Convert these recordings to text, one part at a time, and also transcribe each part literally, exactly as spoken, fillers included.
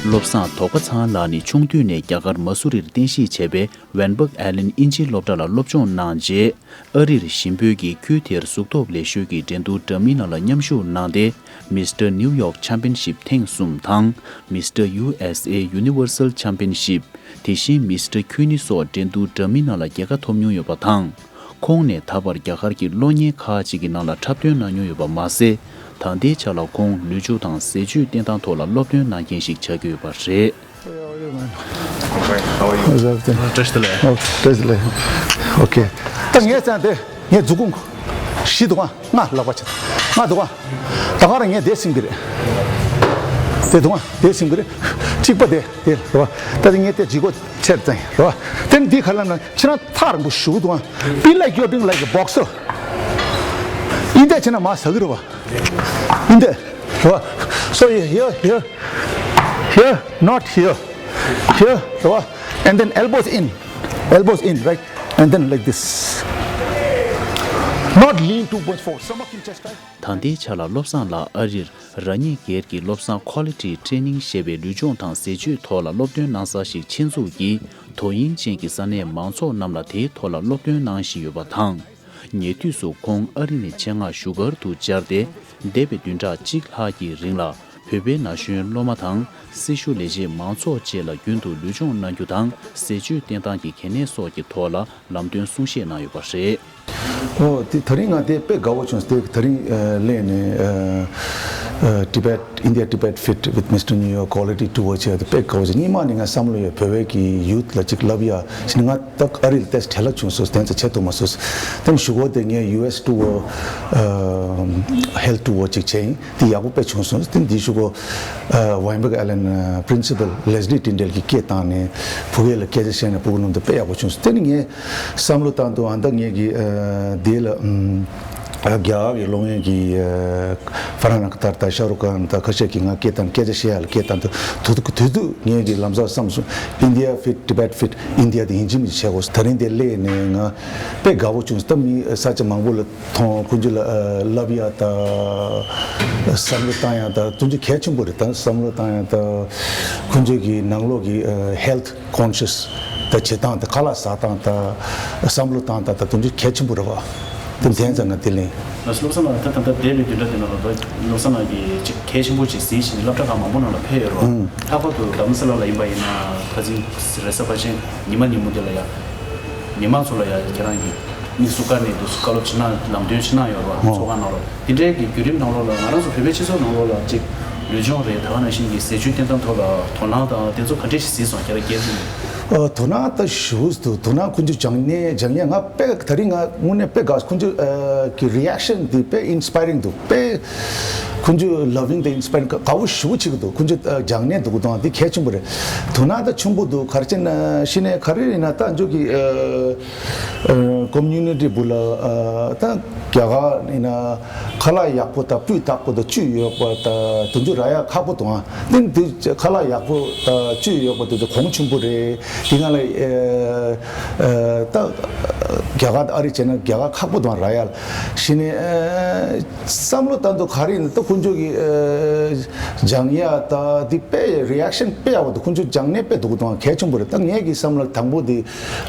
བློ་བཟང་དོགས་པ་ཚང་ལགས་ནི་ཆུང་དུས་ནས་རྒྱ་གར་མ་སུ་རིར་རྟེན་གཞིས་བྱས་པའི་ཝན་སྦག་ཨེ་ལན་དབྱིན་ཇིའི་སློབ་གྲྭ་ལ་སློབ་སྦྱོང་གནང་རྗེས། ཨ་རིར་ཞིང་འབོད་ཀྱིས་ཁུལ་དེར་གཟུགས་སྟོབས་ལེགས་ཤོས་ཀྱི་འགྲན་བསྡུར་འདྲ་མིན་ནང་ལ་མཉམ་ཞུགས་གནང་སྟེ། མི་སི་ཊར་ནིའུ་ཡོག་ཆེམ་པི་ཡན་ཤིབ་ཐེངས་གསུམ་དང་། མི་སི་ཊར་ཡུ་ཨེས་ཨེ་ཡུ་ནི་ཝར་སལ་ཆེམ་པི་ཡན་ཤིབ། དེ་བཞིན་མི་སི་ཊར་ཁུ་ནི་སོགས་འགྲན་བསྡུར་འདྲ་མིན་ནང་ལ་རྒྱལ་ཁ་ཐོབ་མྱོང་ཡོད་པ་དང་། ཁོང་ནས་ད་བར་རྒྱ་གར་གྱི་གློག་བརྙན་ཁག་ཅིག་གི་ནང་ལ་འཁྲབ་སྟོན་གནང་མྱོང་ཡོད་པ་མ་ཟད། ད་ལྟའི་ཆ་ལ་ཁོང་ལུས་སྦྱོང་དང་ཟས་སྤྱོད་བསྟེན་སྟངས་ཐོག་ལ་སློབ་སྟོན་གནང་མཁན་ཞིག་ཆགས་ཀྱི་ཡོད་པ་རེད། Hey, how are you, man? I'm fine. How are you? How's everything? བཀྲ་ཤིས་བདེ་ལེགས། ཨོ། བཀྲ་ཤིས་བདེ་ལེགས། ཨོ་ཁེ། ད་ངས་བཙལ་ཏེ་ངས་མཛུབ་གུ་བཞི་འདུག་ག་ལྔ་ལག་པ་ཆེ། ལྔ་འདུག་ག་ད་ག་རང་ངས་དེ་སིམ་གི་རེད། དེ་འདུག་ག་དེ་སིམ་གི་རེད། གཅིག་པ་དེ་དེ་རེད་བ། ད་དེ་ངས་དེ་ལྗིད་ཁོག་ཆེར་བཙལ་ཡིན་རེད་བ། དེ་ནི་འདི་ག་ལ་ན་ཁྱེད་རང་ཐག་རིང་པོ་ཞུ་འདུག་ག Be like you're doing like a boxer. ཡིན་དེ་ཁྱེད་རང་མ་ཟ་གི་རེད་བ། ཡིན་དེ། རེད་བ། So you here, here, here, not here. Here, རེད་བ། And then elbows in, elbows in, right? And then like this. Not lean too much forward. Stomach in chest, right? ད་ལྟའི་ཆ་ལ་བློ་བཟང་ལགས་ཨ་རིར་རང་ཉིད་སྒེར་གྱི་བློ་བཟང་Quality Training ཞེས་པའི་ལུས་སྦྱོང་དང་ཟས་སྤྱོད་ཐོག་ལ་སློབ་སྟོན་གནང་ས་ཞིག་ཆེད་འཛུགས་ཀྱིས་དོ་དབྱིངས་ཅན་གྱི་ས་གནས་མང་ཚོགས་རྣམས་ལ་དེའི་ཐོག་ལ་སློབ་སྟོན་གནང་བཞིན་ཡོད་པ་དང་། ཉེ་དུས་སུ་ཁོང་ཨ་རི་ནས་ཆེད་མངགས་བཞུགས་སྒར་དུ་བཅར་ཏེ། འདས་པའི་བདུན་ཕྲག་གཅིག་ལྷག་གི་རིང་ལ་བོད་པའི་ན་གཞོན་སློབ་མ་དང་སྲི་ཞུ་ལས་བྱེད་མང་ཚོགས་བཅས་ལ་རྒྱུན་དུ་ལུས་སྦྱོང་གནང་རྒྱུ་དང་ཟས་སྤྱོད་བསྟེན་སྟངས་ཀྱི་གལ་གནད་སོགས་ཀྱི་ཐོག་ལ་ལམ་སྟོན་གསུང་བཤད་གནང་ཡོད་པ་རེད། ཨོ་དེ་ད་རིང་ང་དེ་དཔེ་དགའ་བོ་བྱུང་། དེ་ད་རིང་ཨ་སླེབས་ནས་ཨ་ཨ་Tibet India Tibet Fit with Mister New York Quality Tour བྱས་དེ་དཔེ་དགའ་བོ་བྱུང་། སྔོན་མ་ནས་ང་བསམ་བློ་ཡོད། བོད་པའི་གི་ཡུཐ་ལ་ཅིག་བསླབ་ཡ་ཞིག་ང་ད་ཨ་རི་ལ་ཏེས་བྲེལ་བ་བྱུང་སོང་། དེ་ཚོ་བྱེད་ཐུབ་མ་སོང་། དེ་ནས་གཞུག་གུ་དེ་ངས་ཡུ་ཨེས་ཊུར་ཨ་ཧེལ་ཊུར་ཅིག་བྱས་ཡིན། དེ་ཡག་པོ་དཔེ་བྱུང་སོང་། དེ་འདི་གཞུག་གུ་ཨ་ཝན་སྦག་ཨེ་ལན་ཨ་Principal Leslie Tyndale གི་སྐད་བཏང་ནས་ཕྲུ་གུ་ལ་སྐད་ཆ་བཤད་ནས་ཕྲུ་གུ་རྣམས་དེ་དཔེ་ཡག་པོ་བྱུང་སོང་། དེ་ནས་ངས་བསམ་བློ་བཏང་དུས་ཨ་ད་ངས་ཀྱི་ཨ་དེ་ལ་ཨམ་ཨ་རྒྱ་གར་གྱི་གློག་བརྙན་གྱི་ཨ་ཧྥ་རན་ནག་ཏར་དང་ཤ་རུ་ཁ་ཁན་དང་ཁ་ཤས་ཀྱིས་ང་སྐད་བཏང་སྐད་ཆ་བཤད་ཡ་ལ་སྐད་བཏང་དུས་དུས་དུས་དུས་ངས་ཀྱི་ལམ་སང་བསམ་སོང་། India Fit Tibet Fit India དེ་ཡིན་གཅིག་མིན་གཅིག་བྱེད་དགོས། ད་རིང་དེ་སླེབས་ནས་ང་དཔེ་དགའ་བོ་བྱུང་སོང་། ད་མི་ས་ཆ་མང་པོ་ལ་མཐོང་། ཁོང་ཚོ་ལ་ཨ་བསླབ་ཡ་དང་བསམ་བློ་བཏང་ཡ་དང་དེ་ཚོ་གལ་ཆེན་པོ་རེད། ད་བསམ་བློ་བཏང་ཡ་དང་ཁོང་ཚོ་གི་ནང་ལོགས་ཀྱི་ཨ་health conscious ད་བྱེད་སྟངས་དང་ཁ་ལག་ཟ་སྟངས་དང་བསམ་བློ་བཏང་སྟངས་དང་དེ་ཚོ་གལ་ཆེན་པོ་རེད་བ། དེ་འདྲ་ཙང་ང་དེ་ལེན། ལགས་སོ། བློ་བཟང་ལགས། ད་ད་ལྟ་འདས་པའི་བདུན་ཕྲག་དེ་ནང་ལ་ད་བློ་བཟང་ལགས་ཀྱིས་ཅིག་གལ་ཆེན་པོ་ཅིག་གཟིགས་བྱས་ནས་སློབ་གྲྭ་ཁག་མང་པོ་ནང་ལ་ཕེབས་ཡོད་རེད་བ། ཨང་། ལྷག་པར་དུ་རྡ་རམ་ས་ལ་ལ་ཡིན་པ་ཡིན་ན་ད་ཅིག་རེས་གཟའ་ཕལ་ཆེར་ཉི་མ་ཉིན་མོ་དེ་ལ་ཡ། མི་མང་ཚོ་ལ་ཡ་ཁྱེད་རང་གིས་དམིགས་སུ་བཀར་ནས་འདུག་སེ་བཀའ་སློབ་ཅིག་གནང་ལམ་སྟོན་ཅིག་གནང་ཡོད་རེད་བ། ཨོ། ཚོགས་ཁང་ནང་ལ། དེ་འདྲའི་གི་བརྒྱུད་རིམ་ནང་ལོགས་ལ་ང་རང་ཚོ་བོད་པའི་སྤྱི་ཚོགས་ནང་ལོགས་ལ་ཅིག་ལུས་སྦྱོང་རེད། ད་ག་ནང་བཞིན་གྱི་ཟས་སྤྱོད་བསྟེན་སྟངས་ཐོག་ལ་དོ་སྣང་དང་དེ་ཚོ་ག་འདྲས་ཤིག་གཟིགས་སོང་། ཁྱེད་རང་སྐད་འཛིན་ནས། ཨ་དོ་སྣང་ད་ཞེ་པོ་འདུག་དོ་སྣང་ཁོང་ཚོས་སྦྱང་ནས་སྦྱང་ཡས་ང་དཔེ་ད་རིང་ང་དངོས་གནས་དཔེ་དགའ། ཁོང་ཚོ་ཨ་གི་རི་ཨེག་ཤན་འདི་དཔེ་ཨིན་སི་པ་ཡ་རིང་འདུག་དཔེ་ཁོང་ཚོ་ལབ་བིང་དང་ཨིན་སི་པ་ཡ་རིང་དགའ་བོ་ཞེ་པོ་བྱེད་ཀྱི་འདུག་ཁོང་ཚོ་ཨ་སྦྱང་ནས་འདུག་གི་དང་འདི་གལ་ཆེན་པོ་རེད། དོ་སྣང་ད་ཆེན་པོ་འདུག་ག་རེ་བྱས་ན་ཤི་ནས་ག་རེ་ཡིན་ན་ད་འཇུག་གི་ཨ་ཨ་ཀོ་མུ་ནི་ཊི་བུ་ལ་ཨ་ད་རྒྱ་གར་ཡིན་ན་ཁ་ལག་ཡག་པོ་དང་སྤུས་དག་པོ་དང་བཅུད་ཡོད་པ་དང་དེ་ཚོ་རག་ཡ་ཁག་པོ་འདུག་ཨ་ནི་འདི་ཁ་ལག་ཡག་པོ་དང་བཅུད་ཡོད་པ་དེ་ཚོ་གོང་ཆེན་པོ་རེད། དེ་སྒང་ལ་ཨ་ཨ་ད་རྒྱ་གར་དང་ཨ་རི་བྱས་ན་རྒྱ་གར་ཁག་པོ་འདུག་ཨ་རག་ཡ་ལ། ཤི་ནས་ཨ་བསམ་བློ་བཏང་དུས་ག་རེ་ཡིན་ན་ད་ཁོང་ཚོ་གི་ཨ་སྦྱང་ཡ་ད་འདི་དཔེ་རི་ཨེག་ཤན་དཔེ་ཡག་པོ་འདུག་ཁོང་ཚོ་སྦྱང་ནས་དཔེ་འདུག་གི་འདུག་ཨ་གལ་ཆེན་པོ་རེད། ད་ངས་ཀྱི་བསམ་བློ་དང་པོ་འདི་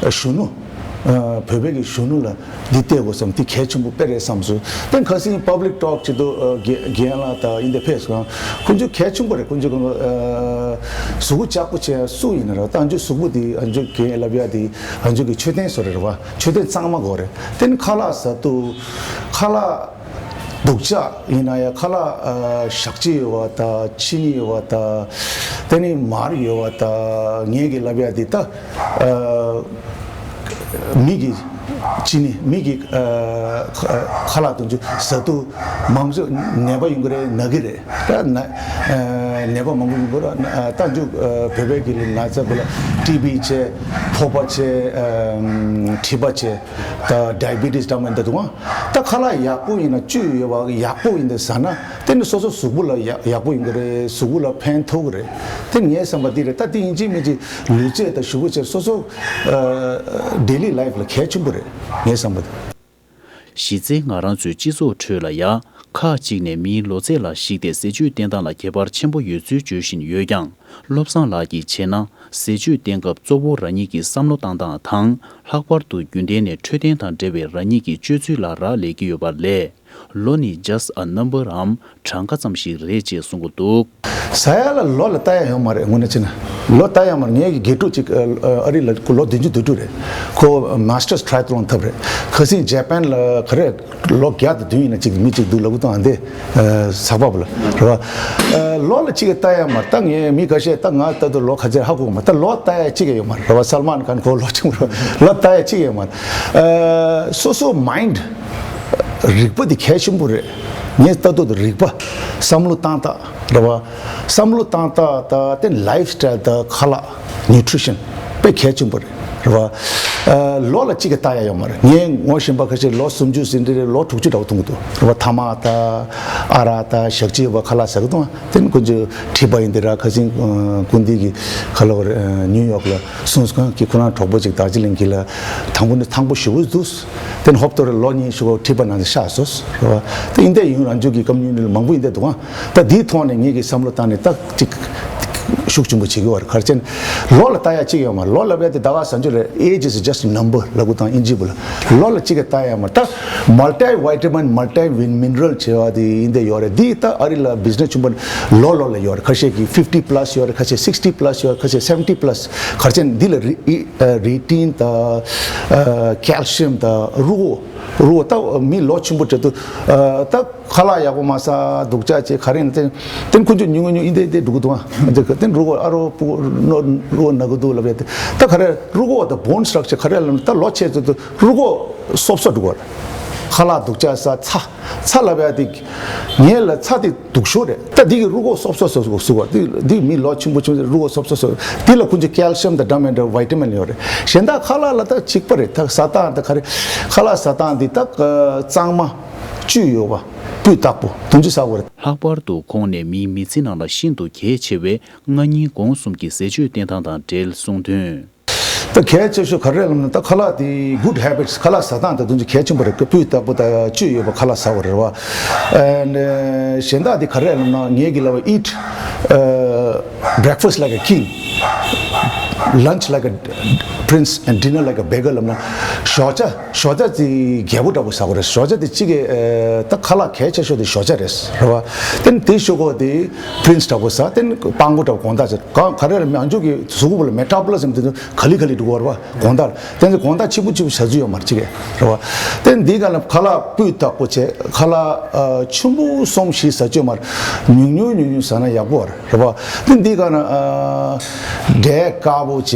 གཞོན་ནུ། ཨ་བོད་པའི་གི་གཞོན་ནུ་ལ་འདི་བལྟས་དགོས་བསམ། འདི་གལ་ཆེན་པོ་དཔེ་རེད་བསམ་སོང་། དེ་ཁ་སང་པབ་ལིག་ཊོག་བྱེད་དུས་ཨ་རྒན་རྒན་ལགས་དང་ཨིན་དེ་ཕེབས་སོང་། ཁོང་ཚོ་གལ་ཆེན་པོ་རེད། ཁོང་ཚོ་གི་ཨ་གཟུགས་པོ་ལྕགས་པོ་བྱས་སུ་ཡིན་ན་ར་ད་ཨ་ཚོ་གཟུགས་པོ་འདི་ཨ་ཚོ་རྒན་ལབ་ཡ་འདི་ཨ་ཚོ་གི་མཆོད་རྟེན་བཟོ་རེད་ར་བ། མཆོད་རྟེན་གཙང་མ་དགོས་རེད། དེ་ནི་ཁ་ལག་ཟ་དུས་ཁ་ལག་སྡུག་ཅག་ཡིན་ན་ཡང་ཁ་ལག་ཨ་ཞག་གཅིག་ཡོད་པ་དང་ཕྱི་ཉིན་ཡོད་པ་དང་དེ་ནི་མར་ཡོད་པ་དང་ངས་གི་ལབ་ཡ་འདི་ད་ཨ་མི་གི་ཕྱི་ནི་མི་གི་ཨ་ཁ་ཁ་ལག་དེ་ཚོ་ཟ་དུས་མང་ཤོས་ནད་པ་ཡོང་གི་རེད། ན་གི་རེད། ད་ན་ཨ་ནད་པ་མང་པོ་ཡོང་གི་རེད། ཨ་ད་ཚོ་ཨ་བོད་པའི་གི་ན་ཚ་བོ་ལ་ཊི་བི་བྱས། ཕོར་པ་བྱས། ཨ་མཁྲིས་པ་བྱས། ད་ཌའི་བི་ཊི་སི་འདྲ་མིན་འདྲ་འདུག་ཨ། ད་ཁ་ལག་ཡག་པོ་ཡིན་ན་བཅུད་ཡོད་པ་ཡག་པོ་ཡིན་ད་ཟ་ན་དེ་ནི་སོ་སོ་གཟུགས་པོ་ལ་ཡག་ཡག་པོ་ཡིན་གི་རེད། གཟུགས་པོ་ལ་ཕན་ཐོགས་གི་རེད། དེ་ངའི་བསམ་པ་འདི་རེད། ད་དེ་ཡིན་གཅིག་མིན་གཅིག་ལུས་རྩལ་དང་ཞུ་བོ་བྱས་སོ་སོ་ཨ་ཌེ་ལི་ལའིཕ་ལ་གལ་ཆེན་པོ་རེད། ངའི་བསམ་པ་དེ། གཞི་རྩའི་ང་རང་ཚོའི་སྤྱི་ཚོགས་ཁྲོད་ལ་ཡང་ ཁག་ཅིག་ནས་མིའི་ལོ་ཚད་ལ་གཞིགས་ཏེ་ཟས་སྤྱོད་བསྟེན་སྟངས་ལ་ཁྱད་པར་ཆེན་པོ་ཡོད་ཚུལ་བརྗོད་བཞིན་ཡོད་ཀྱང་། བློ་བཟང་ལགས་ཀྱིས་བྱས་ན། ཟས་སྤྱོད་བསྟེན་སྐབས་གཙོ་བོ་རང་ཉིད་ཀྱི་བསམ་བློ་བཏང་སྟངས་དང་། ལྷག་པར་དུ་རྒྱུན་ལྡན་ནས་འཕྲོད་བསྟེན་དང་འབྲེལ་བའི་རང་ཉིད་ཀྱི་སྤྱོད་ཚུལ་ལ་རག་ལས་ཀྱི་ཡོད་པ་ལས། ལོ་ནི་just a number འམ་གྲངས་ཀ་ཙམ་ཞིག་རེད་ཅེས་གསུང་གི་འདུག་ཟ་ཡ་ལ་ལོ་ལ་ལྟ་ཡ་ཡོད་མ་རེད། དངོས་གནས་བྱས་ན་ལོ་ལྟ་ཡ་མ་རེད། ངའི་གི་དགེ་ཕྲུག་ཅིག་ཨ་རི་ལ་ཁོ་ལོ་བདུན་ཅུ་དོན་དྲུག་རེད། ཁོ་Masters Triathlon འཐབ་རེད། ཁ་སང་ཇེ་པན་ལ་ག་རེ་ལོ་བརྒྱ་དང་བདུན་ཡིན་ན་ཅིག་མི་ཅིག་འདུག་ལབ་གི་འདུག་ཨ་འདི་ཟག་པ་བུ་ལ་རེད་བ། ལོ་ལ་གཅིག་གི་ལྟ་ཡ་མ་རེད། ད་ངའི་མི་ཁ་ཤས་ད་ང་ལྟ་དུས་ལོ་ག་ཚད་ཧ་གོ་གི་མ་རེད། ད་ལོ་ལྟ་ཡ་གཅིག་གི་ཡོད་མ་རེད་བ། སལ་མཱན་ཁཱན་ཁོ་ལོ་ཆུང་རེད། ལོ་ལྟ་ཡ་གཅིག་གི་ཡོད་མ་རེད། སོ་སོ་mind རིག་པ་འདི་གལ་ཆེན་པོ་རེད། ངས་ལྟ་དུས་རིག་པ། བསམ་བློ་བཏང་སྟངས་རེད་བ། བསམ་བློ་བཏང་སྟངས་དང་དེ་lifestyle དང་ཁ་ལག nutrition དཔེ་གལ་ཆེན་པོ་རེད། རེད་བ། ལོ་ལ་གཅིག་གི་ལྟ་ཡ་ཡོད་མ་རེད། ངས་ངོ་ཤེས་པ་ཁ་ཤས་ལོ་སུམ་ཅུ་ཟིན་འདྲ་རེད། ལོ་དྲུག་ཅུ་འདྲ་བོ་མཐོང་གི་འདུག་རེད་བ། ཐ་མག་དང་ཨ་རག་དང་ཞག་གཅིག་བ་ཁ་ལག་ཟ་གི་འདུག་དེ་ནི་ཁོ་ཚོ་ཁྲིད་པ་ཡིན་དེ་ར། ཁ་སང་ཀུན་བདེ་གི་ཁ་ལོ་ཉིའུ་ཡོག་ལ་སོང་སྐབས་ཀྱི་ཁོ་རང་གྲོགས་པོ་ཅིག་དར་ཇི་ལིང་གི་ལ་དང་པོ་ནི་ཐང་པོ་ཞེ་པོ་འདུག་དེ་ནི་ཧོབ་ཏོ་རེ་ལོ་གཉིས་ཤོག་ཁྲིད་པ་ནང་དུ་ཤག་སོང་། རེད་བ། དེ་ཡིན་དེ་ཡུན་རང་བྱུང་གི་ཀམ་ཉུ་ནི་ལ་མང་པོ་ཡིན་དེ་འདུག་ད་དེའི་ཐོག་ནས་ངེད་ཀྱི་བསམ་བློ་བཏང་ནས་ད་ཅིག་ཤུགས་ཆེན་པོ་བྱེད་ཀྱི་བར་གར་ཅན། ལོ་ལ་ལྟ་ཡ་གཅིག་ཡོད་མ་རེད། ལོ་ལབ་ཡ་དེ་ཟླ་བ་བཟང་སྤྱོད་རེད། Age is just a number ལབ་དགོས་དང་ཨིན་ཇི་བུ་ལ། ལོ་ལ་གཅིག་གི་ལྟ་ཡ་མ་རེད། ད་multi vitamin multi mineral བྱེད་པ་དེ་ཡིན་དེ་ཡོད་རེད། འདི་ད་ཨ་རི་ལ་business ཆེན་པོ་ལོ་ལོ་ལ་ཡོད་རེད། ཁ་ཤས་ཀྱི་fifty plus ཡོད་རེད། ཁ་ཤས་sixty plus ཡོད་རེད། ཁ་ཤས་seventy plus གར་ཅན་འདི་ལ་རི་ཨི་ཨ་retin དང་ཨ་calcium དང་རུ་གོ་རུ་གོ་ད་མི་ལོ་ཆེན་པོ་བྱེད་དུས་ཨ་ད། ཁ་ལག་ཡག་པོ་མ་ཟ་སྡུག་ཅག་བྱས་ག་རེ་ཡིན་ན་བསྟན་བསྟན་ཁོ་ཚོས་ཉུང་ངུ་ཉུང་ཨིན་དེ་དེ་འགྲོ་གི་འདུག་ཨ། འདི་ག་བསྟན་རུ་གོ་ཨ་རོ་པུ་ནོ་རུ་གོ་ན་གི་འདུག་ལབ་ཡ་དེ། ད་ག་རེ་རུ་གོ་ད་bone structure ག་རེ་ལབ་ན་ད་ལོ་ཆེ་ཚོ་ཚོ་རུ་གོ་སོབ་སོ་འགྲོ་གི་རེད། ཁ་ལག་སྡུག་ཅག་ཟ་ཚྭ་ཚྭ་ལབ་ཡ་དེ་ངས་ལ་ཚྭ་དེ་སྡུག་ཤོས་རེད། ད་འདི་གི་རུ་གོ་སོབ་སོ་སོ་སོ་སུ་བ་དེ་འདི་མི་ལོ་ཆེན་པོ་ཆུང་ཚོ་རུ་གོ་སོབ་སོ་སོ་དེ་ལ་ཁོ་ཚོས་calcium དང་vitamin དང་vitamin ཡོད་རེད། གཞན་དག་ཁ་ལག་ལ་ད་གཅིག་པ་རེད། ད་ཟ་སྟངས་ད་ག་རེ་ཁ་ལག་ཟ་སྟངས་འདི་ད་གཙང་མ། བཅུད་ཡོད་པ། སྤུས་དག་པོ་དུང་ཕྱུར་ཟ་དགོས་རེད། ལྷག་པར་དུ་ཁོང་ནས་མིའི་མི་ཚེ་ནང་ལ་ཤིན་ཏུ་གལ་ཆེ་བའི་ལྔ་ཉིན་གུང་གསུམ་གྱི་ཟས་སྤྱོད་བསྟེན་སྟངས་དང་འབྲེལ་གསུངས་དོན། ད་གལ་ཆེ་ཤོས་ག་རེ་ལབ་ན་ད་ཁ་ལག་དེ་good habits ཁ་ལག་ཟ་སྟངས་དང་དུང་ཕྱུར་གལ་ཆེན་པོ་རེད། སྤུས་དག་པོ་དང་བཅུད་ཡོད་པ་ཁ་ལག་ཟ་དགོས་རེད་བ། ཨ་ནི་གཞན་དག་དེ་ག་རེ་ལབ་ན་ངེད་ཀྱི་ལབ་པ་eat ཨ་breakfast like a king, lunch like a prince and dinner like a beggar ལབ་ན་ཞོགས་ཇ། ཞོགས་ཇ་དེ་རྒྱལ་པོ་འདྲ་པོ་ཟ་དགོས་རེད། ཞོགས་ཇ་དེ་གཅིག་གི་ཨ་ད་ཁ་ལག་གལ་ཆེ་ཤོས་དེ་ཞོགས་ཇ་རེད་རེད་བ། དེ་ནི་དེ་ཞོག་གོ་དེ་prince འདྲ་པོ་ཟ། དེ་ནི་དཔང་པོ་འདྲ་པོ་དགོང་དག་ཟ། གང་ག་རེ་ལ་མི་ཨ་མཆོག་གི་གཟུགས་པོ་ལ་metabolism དེ་ཚོ་ག་ལི་ག་ལི་འགྲོ་གོ་རེད་བ། དགོང་དག་དེ་ཚོ་དགོང་དག་ཆི་པོ་ཆི་པོ་ཟ་རྒྱུ་ཡོད་མ་རེད་གཅིག་གི་རེད་བ། དེ་ནི་འདི་ག་ལ་ཁ་ལག་སྤུས་དག་པོ་བྱས། ཁ་ལག་ཨ་ཆུང་པོ་གསུམ་བཞི་ཟ་རྒྱུ་ཡོད་མ་རེད། ཉུང་ཉུང་ཉུང་ཉུང་ཟ་ན་ཡག་པོ་རེད། རེད་བ། དེ་འདི་ག་ན་ཨ་འབྲས་དཀར་པོ་བྱས།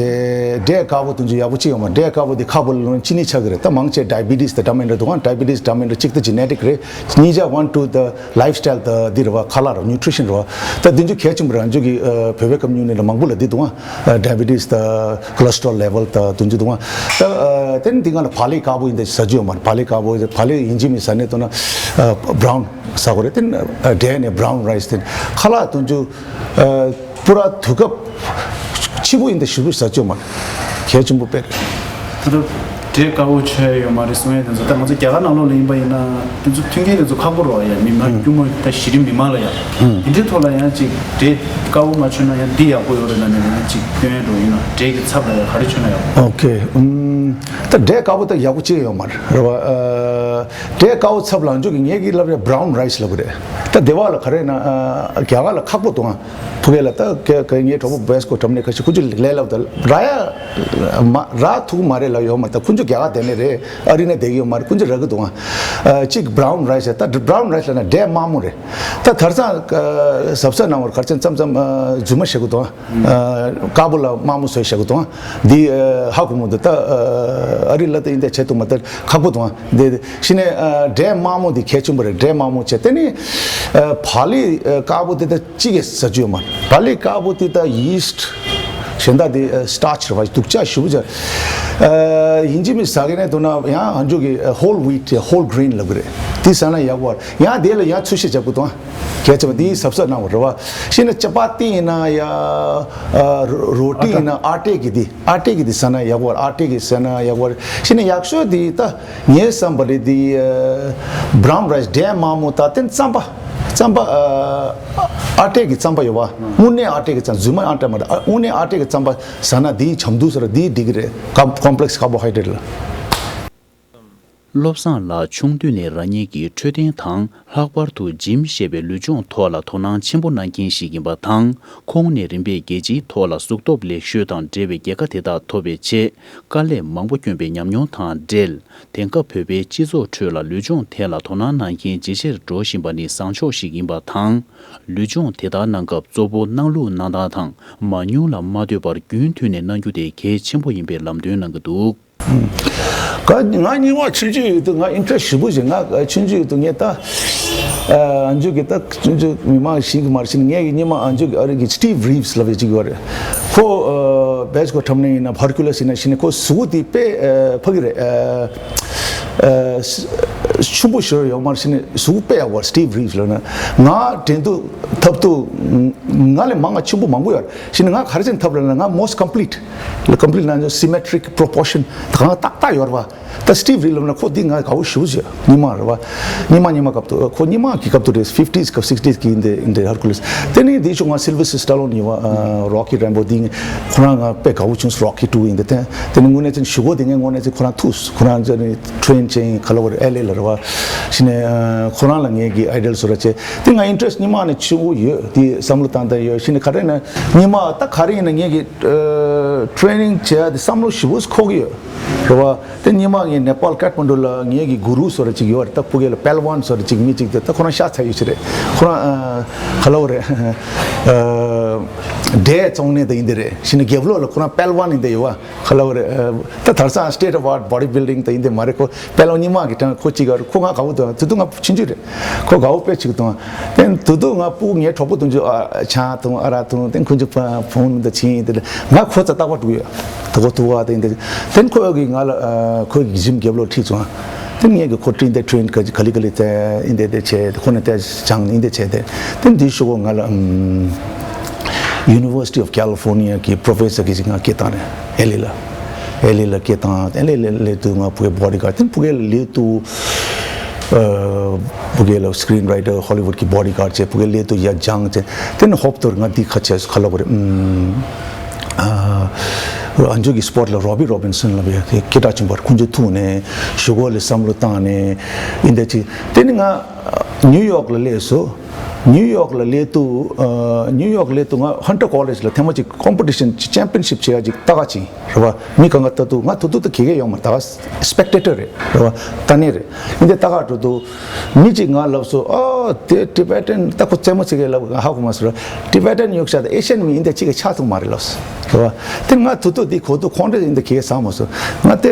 འབྲས་དཀར་པོ་དུང་ཕྱུར་ཡག་པོ་ཅིག་ཡོད་མ་རེད། འབྲས་དཀར་པོ་དེ་ཁ་པོ་ལ་ལོན་ཅི་ནི་ཆགས་ཀྱི་རེད། ད་མང་ཆེ་diabetes དང་འདྲ་མི་འདྲ་འདུག་ག diabetes འདྲ་མི་འདྲ་གཅིག་ད་genetic རེད། གཉིས་ཆ་one two the lifestyle ད་འདི་རེད་བ། ཁ་ལག་ར་nutrition རེད་བ། ད་དུང་ཕྱུར་གལ་ཆེན་པོ་རང་ཚོ་གི་ཨ་བོད་པའི་ཀམ་ཉུང་ནི་ལ་མང་པོ་ལ་འདི་འདུག་ག་ཨ་diabetes ད་cholesterol level ད་དུང་ཕྱུར་འདུག་ག་ད་ཨ་དེ་ནི་འདི་ག་ལ་བག་ལེབ་དཀར་པོ་ཡིན་ད་ཟ་རྒྱུ་ཡོད་མ་རེད། བག་ལེབ་དཀར་པོ་བག་ལེབ་ཡིན་གཅིག་མིན་ཟ་ནས་ལྟོས་ན་ཨ་brown ཟ་དགོས་རེད། དེ་ནི་ཨ་འབྲས་ནས་brown rice དེ་ནི་ཁ་ལག་དུང་ཕྱུར་ཨ་པུ་ར་དུས་སྐབས་ཕྱི་པོ་ཡིན་ད་ཞུ་བུ་ཟ་རྒྱུ་མ་གལ་ཆེན་པོ་དཔེ་རེད། ད་ལྟ་འབྲས་དཀར་པོ་མཆོད་ཡོད་མ་རེད་གསུང་ཡས་དེ་ཚོ། ད་ང་ཚོ་རྒྱ་གར་ནང་ལོགས་ལ་ཡིན་པ་ཡིན་ན་དེ་ཚོ་མཐུན་རྐྱེན་དེ་ཚོ་ཁག་པོ་རེད་བ། ཡ་མི་མང་སྐྱུར་མོ་ད་གཞི་རིམ་མི་མང་ལ་ཡ་དེ་འདྲའི་ཐོག་ལ་ཡང་ཅིག་འབྲས་དཀར་པོ་མ་མཆོད་ན་ཡང་འདི་ཡག་པོ་ཡོད་རེད་ལབ་ནས་ཡང་ཅིག་སྟོན་ཡས་འགྲོ་ཡིན་ན་འབྲས་ཀྱི་ཚབ་ལ་ཡ་ག་རེ་མཆོད་ན་ཡག་པོ། ཨོ་ཁེ། ཨུམ། ད་འབྲས་དཀར་པོ་ད་ཡག་པོ་ཅིག་ཡོད་མ་རེད་བ། ཨ་འབྲས་དཀར་པོ་ཚབ་ལ་འཇུག་གི་ངེད་ཀྱི་ལབ་རེད། brown rice ལབ་གི་རེད། ད་སྡེ་བ་ལ་ག་རེ་ན་ཨ་རྒྱ་གར་ལ་ཁག་པོ་འདུག་ཨ། ཕ་གི་ལ་ད་ཀ་ཀ་ངའི་གྲོགས་པོ་བེས་ཀོ་གྲམ་ནས་ཁ་ཤས་ཁོ་ཚོས་ལས་ལབ་ད་རག་ཡ་མ་རག་ཐུག་མ་རེད་ལབ་ཡོད་མ་རེད། ད་ཁོ་ཚོ་རྒྱ་གར་དེ་ནས་རེད། ཨ་རི་ནས་བསྡད་ཀྱི་ཡོད་མ་རེད། ཁོ་ཚོ་རག་གི་འདུག་ཨ། གཅིག་brown rice ད་brown rice ལབ་ན་འབྲས་དམར་མོ་རེད། ད་དེང་སང་གཟབ་གཟབ་གནང་བར་ག་རེ་བྱས་མཚམས་མཚམས་རྫུན་མ་བཤད་གི་འདུག་ཨ། དཀར་པོ་ལ་དམར་མོ་བཟོས་བཤད་གི་འདུག་ཨ། འདི་ཧ་གོ་མི་འདུག་ད་ཨ་རི་ལ་ད་ཡིན་ད་བྱེད་ཐུབ་མ་ད་ཁག་པོ་འདུག་ཨ། འདི་གཞི་ནས་འབྲས་དམར་མོ་འདི་གལ་ཆེན་པོ་རེད། འབྲས་དམར་མོ་བྱས་དེ་ནི་བག་ལེབ་དཀར་པོ་དེ་ད་གཅིག་གིས་ཟ་རྒྱུ་ཡོད་མ་རེད། བག་ལེབ་དཀར་པོ་དེ་ད་yeast གཞན་དག་དེ་སི་ཊར་ཆི་རེད་བ། དུག་ཅག་ཞེ་པོ་ཅིག་ཨ་ཡིན་གཅིག་མིན་གཅིག་ཟ་མཁན་ནས་འདུག་ན་ཡང་ང་ཚོ་གི་ཧོལ་ཝིཊ་ཧོལ་གྷི་རེན་ལབ་གི་རེད། དེ་ཟ་ན་ཡག་པོ་རེད། ཡང་དེ་ལ་ཡང་ཚོད་བཤད་རྒྱག་དགོས་འདུག་ཨ། གལ་ཆེ་བ་དེ་གཟབ་གཟབ་གནང་དགོས་རེད་བ། ཤེས་ན་ཅ་པ་ཏི་ཡིན་ན་ཡ་ཨ་རོ་ཊི་ཡིན་ན་ཨ་ཊའི་གི་དེ་ཨ་ཊའི་གི་དེ་ཟ་ན་ཡག་པོ་རེད། ཨ་ཊའི་གི་ཟ་ན་ཡག་པོ་རེད། ཤེས་ན་ཡག་ཤོས་དེ་ད། ངའི་བསམ་པ་རེད་དེ། བྷ་རའུན་རའི་སི་འབྲས་མང་མོ་དང་དེ་རྩམ་པ། རྩམ་པ། ཨ་ཊའི་གི་རྩམ་པ་ཡོད་བ། དངོས་གནས་ཨ་ཊའི་གི་རྩམ་རྫུན་མ་ཨ་ཊ་མ་རེད། དངོས་གནས་ཨ་ཊའི་གི་རྩམ་པ་ཟ་ན་དེའི་ཆམ་དུ་ཟ་ར་དེའི་འགྲིག་གི་རེད། ཀམ་ཀོམ་པི་ལེག་སི་ཀར་བོ་ཧའི་ཌེ་རེ་ཊི་ལ། བློ་བཟང་ལགས་ཆུང་དུས་ནས་རང་ཉིད་ཀྱི་འཕྲོད་བསྟེན་དང་། ལྷག་པར་དུ་ཇིམ་ཞེས་པའི་ལུས་སྦྱོང་ཐོག་ལ་དོ་སྣང་ཆེན་པོ་གནང་མཁན་ཞིག་ཡིན་པ་དང་། ཁོང་ནས་རིམ་པས་རྒྱལ་སྤྱིའི་ཐོག་ལ་གཟུགས་སྟོབས་ལེགས་ཤོས་དང་འབྲེལ་བའི་རྒྱལ་ཁ་དེ་དག་ཐོབ་པའི་ཆེད། དཀའ་ལས་མང་པོ་བསྐྱོན་པའི་ཉམས་མྱོང་དང་འབྲེལ། དེང་སྐབས་བོད་པའི་སྤྱི་ཚོགས་ཁྲོད་ལ་ལུས་སྦྱོང་ཐད་ལ་དོ་སྣང་གནང་མཁན་ཇེ་ཆེར་འགྲོ་བཞིན་པ་ནི་བཟང་ཕྱོགས་ཤིག་ཡིན་པ་དང་། ལུས་སྦྱོང་དེ་དག་གནང་སྐབས་གཙོ་བོ་གནང་ལུགས་གནང་སྟངས་དང་མང་ཉུང་ལ་མ་ལྟོས་པར་རྒྱུན་མཐུད་ནས་གནང་རྒྱུ་དེ་གལ་ཆེན་པོ་ཡིན་པའི་ལམ་སྟོན་གནང་གི་འདུག་ང་ང་རྙིང་མ་ཆུང་ཆུང་ཡོད་དུས་ང་ཨིན་ཊི་རེ་སི་ཊི་ཞེ་པོ་ཞིག་ང་ཆུང་ཆུང་ཡོད་དུས་ངས་ད་ཨ་མཇུག་གི་ད་ཆུང་ཆུང་མི་མང་ཤིང་གི་མར་ཤིང་ངས་ཀྱི་རྙིང་མ་ཨ་མཇུག་གི་ཨ་རི་གི་སི་ཊིབ་རི་ཝི་སི་ལབ་ཡ་ཅིག་ཡོད་རེད། ཁོ་ཨ་བེ་སི་ཀོ་ཊམ་ནེ་ཡིན་ན་ཧར་ཀུ་ལེ་སི་ཡིན་ན་ཤི་ནས་ཁོ་གཟུགས་དེ་དཔེ་ཨ་ཕ་གི་རེད། ཨ་ཨ་ཆུང་པོ་ཞོར་ཡོད་མར་ཤི་ནས་གཟུགས་དཔེ་ཡག་པོ་སི་ཊིབ་རི་ཝི་སི་ལབ་ན་ང་དྲན་དུས་ཐབས་དུས་ང་ལས་མང་ང་ཆེན་པོ་མང་པོ་ཡོད་རེད། ཤི་ནས་ང་ག་རེ་བྱས་ནས་ཐབས་ལབ་ན་ང་most complete ལ་complete ན་symmetric proportion ད་གང་ཏག་ཏག་ཡོད་རེད་བ། ད་སི་ཊིབ་རི་ཝི་སི་ལབ་ན་ཁོ་འདི་ང་དགའ་པོ་ཞེ་པོ་བྱས། རྙིང་མ་རེད་བ། རྙིང་མ་རྙིང་མ་སྐབས་དུ་ཁོ་རྙིང་མ་གི་སྐབས་དུ་རེད། ཕིཕ་ཊི་སི་སྐབས་སིག་ཊི་སི་གི་ཡིན་དེ་ཡིན་དེ་ཧར་ཀུ་ལེ་སི། དེ་ནས་འདི་ཤོག་ང་སིལ་ཝེ་སི་ཊ་ལོན་ཡིན་བ། རོ་ཀི་རེན་བོ་འདི་ཁོ་རང་ང་དཔེ་དགའ་པོ་བྱུང་སོང་། རོ་ཀི་ཊུ་ཡིན་དེ་དེ་དེ་ནས་དངོས་གནས་ཅན་ཞུ་སྒོ་དེ་ངས་དངོས་གནས་ཅན་ཁོ་རང་ཐུག་ཁོ་རང་ཚོ་ནས་ཊི་རེན་བྱས་ཡིན་ག་ལ་བ་རེད་ཨེལ་ཨེ་ལ་རེད་བ། ཤི་ནས་ཁོ་རང་ལ་ངས་གི་ཨའི་ཌལ་བཟོ་ར་བྱས་དེ་ང་ཨིན་ཊི་རེ་སི་རྙིང་མ་ནས་ཆེ་བོ་ཡོད་དེ་བསམ་བློ་བཏང་བཏང་ཡོད། ཤི་ནས་ག་རེ་ན་རྙིང་མ་ད་ག་རེ་ཡིན་ན་ངས་གི་ཊི་རེ་ནིང་བྱས་དེ་བསམ་བློ་ཞེ་པོ་འཁོར་གི་ཡོད། རེད་བ། དེ་སྔོན་མ་ངས་ནེ་པཱལ་ཀཏ་མན་ཌུ་ལ་ངེད་ཀྱི་གུ་རུ་ཟེར་བ་ཅིག་ཡོད་རེད། ད་ཕ་གི་ལ་པེལ་ཝན་ཟེར་བ་ཅིག་མི་ཅིག་དེ་ད་ཁོ་རང་ཤ་ཚ་ཡོད་ཅིག་རེད། ཁོ་རང་ཨ་ག་ལབ་རེད། ཨ་འདྲེ་བཙོང་ནི་དེ་ཡིན་དེ་རེད། ཤི་ནས་རྒྱབ་ལོགས་ལ་ཁོ་རང་པེལ་ཝན་ཡིན་དེ་ཡོད་བ། ག་ལབ་རེད། ཨ་ད་དེང་སང་state of art body building དེ་ཡིན་དེ་མ་རེད། ཁོ་པེལ་ཝན་སྔོན་མ་གི་གྲངས་ཁོ་གཅིག་ཨ་རེད། ཁོ་ང་དགའ་པོ་འདུག་དེ་དུས་ང་ཆུང་ཆུང་རེད། ཁོ་དགའ་པོ་དཔེ་ཅིག་འདུག་དེ་དུས་ང་ཕྲུ་གུ་ངའི་གྲོགས་པོ་དུང་ཕྱུར་ཨ་ཆང་འཐུང་ཨ་རག་འཐུང་དེ་ཁོང་ཚོ་ཕ་ཕུང་མི་འདུག་ཕྱིན་དེ་ང་ཁོ་ཚ་རྟག་པར་འགྲོ་གི་ཡོད། དུ་གོ་དུ་བ་དེ་འདི་དེ་ཁོ་གི་ང་ལ་ཁོ་གི་ཇིམ་རྒྱབ་ལོགས་ཁྲིད་སོང་། དེ་ངས་གི་ཁོ་ཊི་རེན་དེ་ཊི་རེན་ག་ག་ལི་ག་ལི་དེ་ཨིན་དེ་དེ་བྱས་དེ་ཁོ་ནས་དེ་སྦྱངས་ཨིན་དེ་བྱས་དེ་དེ་འདི་ཤོག་གོ་ང་ལ་University of California གི་པྲོ་ཕེ་སར་གི་ཅིག་ང་སྐད་བཏང་རེད། ཨེ་ལི་ལ་ཨེ་ལི་ལ་སྐད་བཏང་ཨེ་ལི་ལ་ལས་དུ་ང་ཕ་གི་བྷོ་ཌི་གཱཌ་དེ་ཕ་གི་ལ་ལས་དུ་ཕ་གི་ལ་སི་ཀི་རིན་རའི་ཊར་ཧོ་ལི་ཝུཌ་གི་བྷོ་ཌི་གཱཌ་བྱས་ཕ་གི་ལས་དུ་ཡ་སྦྱངས་བྱས་དེ་ནས་ཧོབ་ཏོར་ང་འདི་ཁ་ཆས་སུ་ཁ་ལོ་གོ་རེད། ཨ་ཨ་མཇུག་གི་སྤོར་ལ་རོ་བི་རོ་བིན་སོན་ལབ་ཡ་དེ་སྐད་གྲགས་ཆེན་པོ་རེད། ཁོང་ཚོའི་ཐུག་ནས་ཞུ་སྒོ་ལ་བསམ་བློ་བཏང་ནས་ཨིན་དེ་ཅི་དེ་ནི་ང་ནིའུ་ཡོག་ལ་སླེབས་སོ། ནིའུ་ཡོག་ལ་སླེབས་དུས་ཨ་ནིའུ་ཡོག་ལ་སླེབས་དུས་ང་ཧན་ཊར་ཀོ་ལེཇ་ལ་ཐེངས་མ་གཅིག་ཀོམ་པི་ཊི་ཤན་ཅེམ་པི་ཡན་ཤིབ་བྱེད་ཡ་ཅིག་ལྟ་ག་ཕྱིན་རེད་བ། མི་གང་ག་ལྟ་དུས་ང་དུ་དུ་དུ་གེ་གེ་ཡོང་མ་ད་ག་སི་པེག་ཊེ་ཊར་རེད་རེད་བ། ལྟ་ནས་རེད། ཨིན་དེ་ལྟ་ག་འགྲོ་དུས། མི་གཅིག་ང་ལབ་སོང་། ཨ་དེ་ཊི་བེ་ཊན་ད་ཁོ་རྩེད་མོ་རྩེ་གི་ལབ་ཧ་གོ་མ་སོང་། ཊི་བེ་ཊན་ཡོད་ཤག་ད་ཨེ་ཤི་ཡན་མི་ཨིན་དེ་གཅིག་གི་ཆགས་ཐུབ་མ་རེད་ལབ་སོང་། རེད་བ། དེ་ང་དུ་དུ་དེ་གོ་དུ་ཁོང་ཁྲོ་ཨིན་དེ་གེ་བཟང་མ་སོང་། ང་དེ་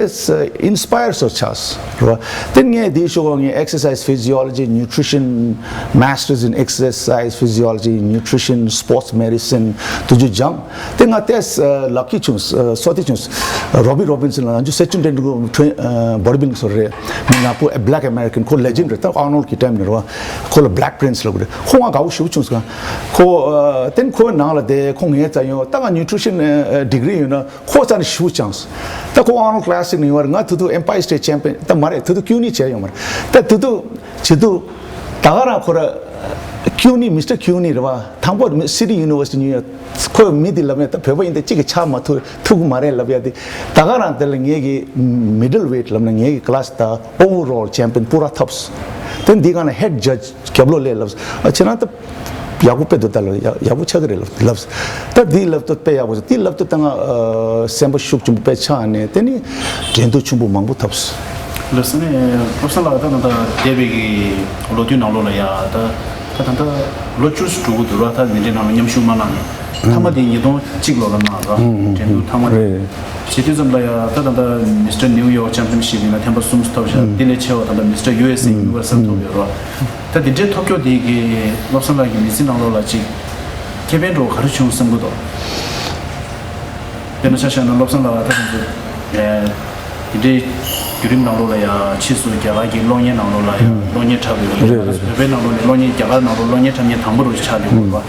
ཨིན་སི་པ་ཡར་སོ་ཆགས་སོང་། རེད་བ། དེ་ངས་དེ་ཤོག་གོ་ངས་exercise physiology nutrition masters in exercise physiology nutrition sports medicine དུ་ཇུ་སྦྱངས། དེ་ང་ཏེས་ལག་ཁྱི་བྱུང་། སོ་ཏི་བྱུང་། རོ་བི་རོ་བིན་སོན་ལ་ང་ཚོ་སེ་ཆུན་ཏྲེན་ཀྲུ་ཊེན་བོ་ཌི་བིལ་ཌིང་སོ་རེད། མི་ནག་པོ་ཨེ་བྷི་ལེག་ཨ་མེ་རི་ཀན་ཁོ་ལེ་ཇེན་ཌི་རེད། ད་ཨར་ནོལ་གི་ཊེམ་ནས་རེད་བ། ཁོ་ལ་བྷི་ལེག་པི་རིན་སི་ལབ་གི་རེད། ཁོ་ང་དགའ་བོ་ཞེ་པོ་བྱུང་སོང་། ཁོ་ཏེན་ཁོའི་ནང་ལ་དེ་ཁོ་ངའི་རྩ་ཡོང་ད་ང་ནིའུ་ཊི་རི་ཤན་ཌི་གི་རི་ཡོད་ན་ཁོ་རྩ་ནས་ཞེ་པོ་བྱུང་སོང་། ད་ཁོ་ཨར་ནོལ་ཀི་ལ་སི་ཀ་ནས་ཡོང་བ་རེད། ང་དུ་དུ་ཨེམ་པ་ཡར་སི་ཊེ་ཊི་ཆེམ་པི་ཡན་ད་མ་རེད། དུ་དུ་ཀིའུ་ནི་བྱས་ཡོང་མ་རེད། ད་དུ་དུ་བྱེད་དུ་ད་ག་རང་ཁོ་ར་ཀིའུ་ནི་མི་སི་ཊར་ཀིའུ་ནི་རེད་བ། དང་པོ་སི་ཊི་ཡུ་ནི་ཝར་སི་ཊི་ནིའུ་ཡོག་ཁོས་མི་འདི་ལབ་ནས་ད་བོད་པ་ཡིན་ད་གཅིག་གི་ཆགས་མ་ཐུབ་ཐུབ་ཀྱི་མ་རེད་ལབ་ཡ་དེ། ད་ག་རང་དེ་ལ་ངེད་ཀྱི་མི་ཌལ་ཝེ་ཊི་ལབ་ན་ངེད་ཀྱི་ཀི་ལ་སི་ད་ཨོ་ཝར་ཨོལ་ཆེམ་པི་ཡན་པུ་ར་ཐོབ་སོང་། དེ་འདི་ག་ན་ཧེཌ་ཇཇ་རྒྱབ་ལོགས་ལས་ལབ་སོང་། ཨ་ཁྱེད་རང་ད་ཡག་པོ་དཔེ་འདུག་ད་ལ་ཡག་ཡག་པོ་ཆགས་ཀྱི་རེད་ལབ་ལབ་སོང་། ད་འདི་ལབ་ཏུ་དཔེ་ཡག་པོ་སོང་། འདི་ལབ་ཏུ་ད་ང་ཨ་སེམས་པ་ཤུགས་ཆེན་པོ་དཔེ་ཆགས་ནས་དེ་ནི་འགྲན་བསྡུར་ཆེན་པོ་མང་པོ་ཐོབ་སོང་། ལགས་སོ་ནས་བློ་བཟང་ལགས། ད་ད་ལྟ་འདས་པའི་གི་ལོ་དུས་ནང་ལོགས་ལ་ཡ་ད་ད་ད་ལྟ་ལོ་བཅུ་ཙམ་འགྲོ་གི་འདུག་ར། ད་འདི་འདྲའི་ནང་ལ་མཉམ་ཞུགས་མ་གནང་ནས་མཐའ་མ་དེ་ཉིས་སྟོང་གཅིག་ལོ་ལ་གནང་ར། འགྲན་བསྡུར་མཐའ་མ་རེད། བྱེད་དུས་ཙམ་ལ་ཡ་ད་ད་ལྟ་མི་སི་ཊར་ནིའུ་ཡོག་ཆེམ་པི་ཡན་ཤིབ་ཡིན་ན་ཐེངས་པ་གསུམ་ཐོབ་ཤག་དེ་ལས་ཆེ་བ་ད་ལྟ་མི་སི་ཊར་ཡུ་ཨེས་ཨེ་ཡུ་ནི་ཝར་སལ་ཐོབ་ཡོད་ར། ད་འདི་འདྲའི་ཐོབ་སྐྱོ་དེ་གི་བློ་བཟང་ལགས་ཀྱི་མི་ཚེ་ནང་ལོགས་ལ་ཅིག་ཁེ་ཕན་འདྲ་བོ་ག་རེ་བྱུང་བསམ་གི་འདུག་དཔེར་ན་ཆ་བཞག་ན་བློ་བཟང་ལགས་ད་དུང་ཚོ་དེ་འདྲའི་བརྒྱུད་རིམ་ནང་ལོགས་ལ་ཡང་ཕྱིས་སུ་རྒྱ་གར་གྱི་གློག་བརྙན་ནང་ལོགས་ལ་ཡང་གློག་བརྙན་འཁྲབ་ཡོད་རེད། རེད་རེད་རེད། བོད་པའི་ནང་ལོགས་ནས་གློག་བརྙན་རྒྱ་གར་ནང་ལོགས་གློག་བརྙན་འཁྲབ་མཁན་དང་པོ་རུ་ཆགས་ཡོད་པ།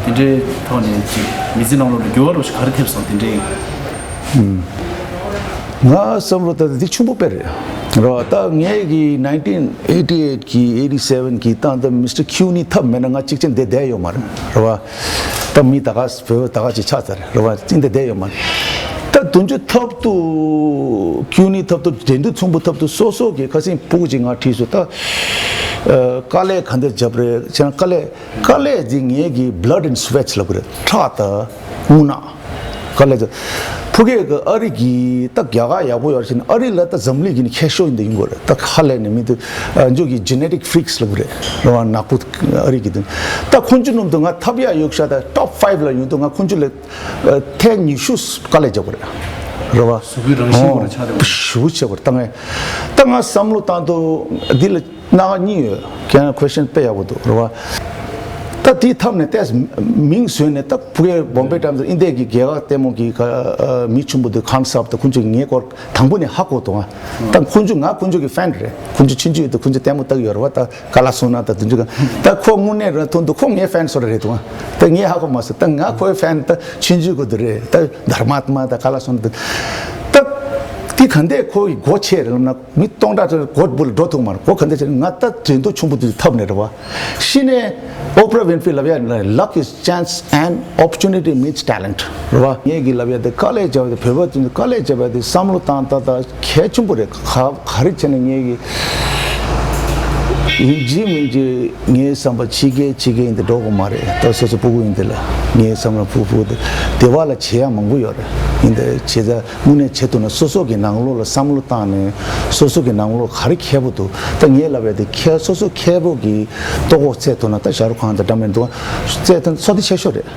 དེ་འདྲའི་ཐོག་ནས་ཅིག་མི་ཚེ་ནང་ལོགས་ལ་འགྱུར་བ་རུ་ག་རེ་ཐེབས་སོང་དེ་འདྲའི། ང་བསམ་བློ་ད་འདི་ཆུང་པོ་དཔེ་རེད། རེད་བ། ད་ངས་ཀྱི་nineteen eighty eight གི་eighty seven གི་ད་ད་མི་སི་ཊར་ཁིའུ་ནི་ཐབས་མེད་ན་ང་གཅིག་ཅན་བསྡད་བསྡད་ཡོད་མ་རེད། རེད་བ། ད་མི་ད་ག་བོད་ད་ག་ཅིག་ཆགས་ཚར་རེད་བ། ཅིག་འདི་བསྡད་ཡོད་མ་རེད། ད་དུང་ཆུ་ཐབས་དུ་ཁིའུ་ནི་ཐབས་དུ་འགྲན་བསྡུར་ཚོང་པོ་ཐབས་དུ་སོ་སོ་གི་ཁ་སེང་སྤུ་གུ་ཅིག་ང་ཁྲིད་སོ་ད། དཀའ་ལས་ག་འདྲ་བརྒྱབ་རེད་ཅང་དཀའ་ལས་དཀའ་ལས་འདི་ངས་ཀྱི་blood and sweats ལབ་གི་རེད། ཁྲག་ད་རྔུལ་ནག་དཀའ་ལས་ཚོ། ཕ་གིའི་གི་ཨ་རི་གི་ད་རྒྱ་གར་ཡག་པོ་ཡོད་རེད་ཟེར་ན་ཨ་རི་ལ་ད་འཛམ་གླིང་གི་ནི་མཁས་ཤོས་ཡིན་ད་ཡིན་དགོས་རེད། ད་ཁ་ལས་ནི་མི་དུ་འཇོག་གི་genetic freaks ལབ་རེད། རེད་བ། ནག་པོ་ཨ་རི་གི་དུ་ད་ཁོང་ཚོ་ནང་དུ་ང་ཐབས་ཡག་ཡོད་ཤག་ད་top five ལ་ཡོང་དུ་ང་ཁོང་ཚོ་ལ་ཐེངས་ཉི་ཤུ་དཀའ་ལས་རྒྱག་དགོས་རེད། རེད་བ། གཟུགས་པོའི་རང་བཞིན་སྐོར་ཆགས་རེད་བ། ཞུ་བྱེད་དགོས་རེད། ད་ངས་ད་ང་བསམ་བློ་བཏང་དུ་འདི་ལ། སྣ་ཁ་གཉིས་ཡོད། ཁྱེད་རང་question དཔེ་ཡག་པོ་འདུག་རེད་བ། ད་དེའི་ཐབས་ནས་ཏེས་མིང་བཟོས་ནས་ད་ཕ་གིའི་Bombay Times ཨིན་ཏེ་གི་རྒྱལ་ཁབ་ལྟད་མོ་གི་ཀ་ཨ་མི་ཆེན་པོ་འདུག་Khan Saab ད་ཁོང་ཚོས་ངའི་སྐོར་དང་པོ་ནས་ཧ་གོ་འདུག་ད་ཁོང་ཚོ་ང་ཁོང་ཚོ་གི་ཕེན་རེད། ཁོང་ཚོ་ཆུང་ཆུང་ཡོད་དུས་ཁོང་ཚོ་ལྟད་མོ་ལྟ་གི་ཡོད་རེད་བ། ད་ཀ་ལ་སོང་ན་ད་དུང་ཚོ་ག་ད་ཁོ་དངོས་གནས་རང་མཐོང་འདུག་ཁོ་ངའི་ཕེན་བཟོ་འདྲ་རེད་འདུག་ད་ངས་ཧ་གོ་མ་སོང་། ད་ང་ཁོའི་ཕེན་ད་ཆུང་ཆུང་གི་འདུག་རེད། ད་དྷརྨ་ཏ་མ་ད་ཀ་ལ་སོང་ད་ད་དེ་ག་འདྲས་ཁོ་ཡི་སྒོ་ཕྱེ་རེད་ལབ་ན། མི་སྟོང་ཕྲག་ཚོ་སྒོ་སྦུག་ལ་འགྲོ་ཐུབ་མ་རེད། སྒོ་ག་འདྲ་ཟེར་ང་ད་འགྲན་བསྡུར་ཆེན་པོ་དེ་ཐོབ་ནས་རེད་བ། གཞི་ནས་Oprah Winfrey ལབ་ཡ་ལ་luck is chance and opportunity meets talent རེད་བ། ངས་ཀྱི་ལབ་ཡ་དེ་དཀའ་ལས་བརྒྱབ་པ་དེ་བོད་པ་ཚོས་དཀའ་ལས་བརྒྱབ་པ་དེ་བསམ་བློ་བཏང་ད་ད་གལ་ཆེན་པོ་རེད། ག་ག་རེ་བྱས་ནས་ངས་ཀྱི་ཡིན་གཅིག་མིན་གཅིག་ངའི་བསམ་པ་ཕྱི་རྒྱལ་ཕྱི་རྒྱལ་ཡིན་དེ་འགྲོ་དགོས་མ་རེད། ད་སོ་སོ་སྤུ་གུ་ཡིན་དེ་ལ་ངའི་བསམ་བློ་སྤུ་གུ་སྤུ་གུ་དེ་བདེ་བ་ལ་བྱེད་ཡ་མང་པོ་ཡོད་རེད། ཡིན་དེ་བྱེད་ད། དངོས་གནས་བྱེད་ཐུབ་ན་སོ་སོ་གི་ནང་ལོགས་ལ་བསམ་བློ་བཏང་ནས་སོ་སོ་གི་ནང་ལོགས་ག་རེ་མཁས་པོ་འདུག་ད་ངས་ལབ་ཡ་དེ་མཁས་སོ་སོ་མཁས་པོ་གི་ལྟོ་གོས་བཙལ་ཐུབ་ན་ད་ཤ་རུ་ཁང་དང་འདྲ་མི་འདུག་བཙལ་ཐུབ་ན་ཚོད་ལྟ་ཆེ་ཤོས་རེད།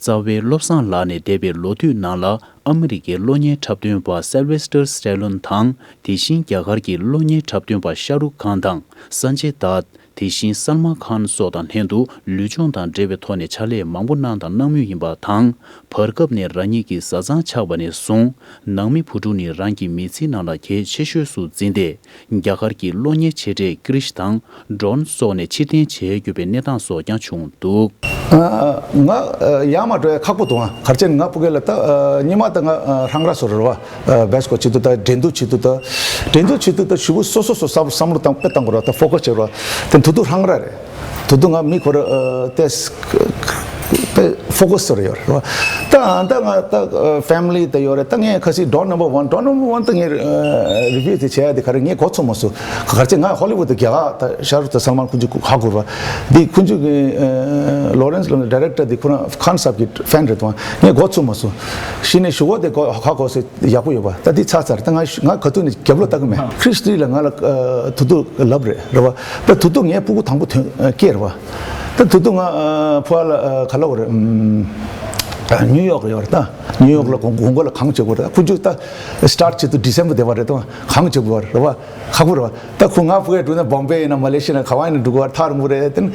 རྩ་བའི་བློ་བཟང་ལགས་ནས་འདས་པའི་ལོ་དུས་ནང་ལ་ཨ་མི་རི་ཀའི་གློག་བརྙན་འཁྲབ་སྟོན་པ་Sylvester Stallone དང་དེ་བཞིན་རྒྱ་གར་གྱི་གློག་བརྙན་འཁྲབ་སྟོན་པ་ཤ་རུ་ཁང་དང་སན་ཇེ་དཱད། དེ་བཞིན་སལ་མཱན་ཁཱན་སོགས་དང་ལྷན་དུ་ལུས་སྦྱོང་དང་འབྲེལ་བའི་ཐོག་ནས་ཕྱག་ལས་མང་པོ་གནང་དང་གནང་མུས་ཡིན་པ་དང་། བར་སྐབས་ནས་རང་ཉིད་ཀྱི་བཟའ་ཚང་ཆགས་པ་ནས་བཟུང་། ནང་མི་བུ་ཕྲུག་ནི་རང་གི་མི་ཚེའི་ནང་ལ་གལ་ཆེ་ཤོས་སུ་འཛིན་ཏེ། རྒྱ་གར་གྱི་གློག་བརྙན་ཆེ་གྲས་ཀྲིཤ་དང་ཌོན་སོགས་ནས་ཕྱིར་འཐེན་བྱེད་དགོས་པའི་གནས་སྟངས་སོགས་ཀྱང་བྱུང་འདུག་ང་ཡར་མར་འགྲོ་ཡ་ཁག་པོ་འདུག་ཨ་ག་རེ་བྱས་ན་ང་ཕ་གི་ལ་ད་ཉི་མ་ད་ང་རང་ར་སོ་རེད་བ། བེ་སི་ཀོ་བྱེད་དུས་ད་འགྲན་བསྡུར་བྱེད་དུས་ད་འགྲན་བསྡུར་བྱེད་དུས་ད་ཞུ་བོ་སོ་སོ་སོ་བསམ་བློ་བཏང་དཔེ་བཏང་དགོས་ར་ད་ཕོ་ཁ་བྱེད་ར་དེ་དུ་དུ་རང་ར་རེད། དུ་དུ་ང་མི་ཁོ་ར་ཏེ་དཔེ་ཕོ་ཁ་སོ་ར་ཡོད་ར་ད་ཨ་ད་ང་ད་ཕེ་མི་ལི་ད་ཡོད་ར་ད་ངས་ཁ་སི་ཌོན་ནམ་བར་ཝན་ཌོན་ནམ་བར་ཝན་ད་ངས་རི་བིའུ་དེ་བྱས་ཡ་དེ་ག་རེ་ངས་གོ་ཚོད་མ་སོ་ག་རེ་ང་ཧོ་ལི་ཝུད་དུ་རྒྱ་ག་ད་ཤ་རུ་ད་སལ་མན་ཁུ་ཇུ་ཧ་གོ་ར་དེ་ཁུ་ཇུ་གི་ལོ་རེན་སི་ལ་ཌི་རེག་ཊར་དེ་ཁོ་རང་ཁཱན་སཱབ་གི་ཕེན་རེད་དང་ངས་གོ་ཚོད་མ་སོ་ཤི་ནས་ཞུ་བོ་དེ་གོ་ཧ་གོ་སོ། ཡག་པོ་ཡོད་པ། ད་འདི་ཚར་ཚར། ད་ང་ང་ག་དུས་ནས་རྒྱབ་ལོག་ལྟ་གི་མེད། ཁྲིས་ཏི་ལ་ང་ལ་དུ་དུ་ལབ་རེད་རེད་བ། ད་དུ་དུ་ངའི་སྤུ་གུ་དང་པོ་ཐོན་སྐྱེས་རེད་བ། ད་དུ་དུ་ང་ཕུ་བ་ལ་ག་ལ་བ་རེད། ཉིའུ་ཡོག་ལ་ཡོད་རེད་ད། ཉིའུ་ཡོག་ལ་དགོང་དགོང་དགོང་ལ་གངས་ཆེ་པོ་རེད། ཁུ་ཆུ་ད་སི་ཊར་ཊི་བྱེད་དུས་ཌི་སེམ་བར་དེ་བ་རེད་ད། གངས་ཆེ་པོ་རེད་བ། ཁག་པོ་རེད་བ། ད་ཁོ་ང་ཕུ་བ་འགྲོ་ན་བོམ་བེ་ཡིན་ན་མ་ལེ་ཤི་ཡ་ན་ག་བ་ཡིན་ན་འགྲོ་གི་བ་ཐག་རིང་པོ་རེད་དེ།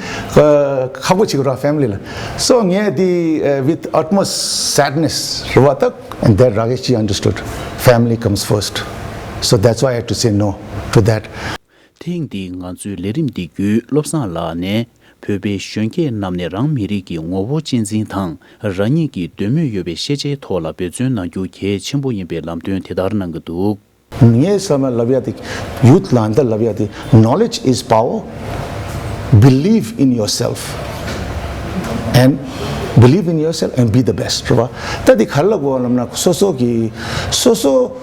ཁག་པོ་བྱེད་ཀྱི་རེད་བ་ཕེ་མི་ལི་ལ། སོ་ངས་འདི་with utmost sadness རེད་བ་ད། And that Rakesh ji understood. Family comes first. So that's why I had to say no to that. ཐེངས་འདིའི་ང་ཚོའི་ལས་རིམ་འདི་བརྒྱུད་བློ་བཟང་ལགས་ནས་བོད་པའི་གཞོན་སྐྱེས་རྣམས་ནས་རང་མི་རིགས་ཀྱི་ངོ་བོ་གཅེས་འཛིན་དང་རང་ཉིད་ཀྱི་འདོད་མོས་ཡོད་པའི་ཤེས་བྱའི་ཐོག་ལ་འབད་བརྩོན་གནང་རྒྱུ་གལ་ཆེན་པོ་ཡིན་པའི་ལམ་སྟོན་དེ་ལྟར་གནང་གི་འདུག་ངས་བསམ་ན་ལབ་ཡ་དེ་ཡུ་ཐི་ལ་འདི་ལབ་ཡ་དེ། Knowledge is power. Believe in yourself and believe in yourself and be the best རེད་བ། ད་དེ་ག་རེ་ལབ་དགོས་ལབ་ན་སོ་སོ་གི་སོ་སོ་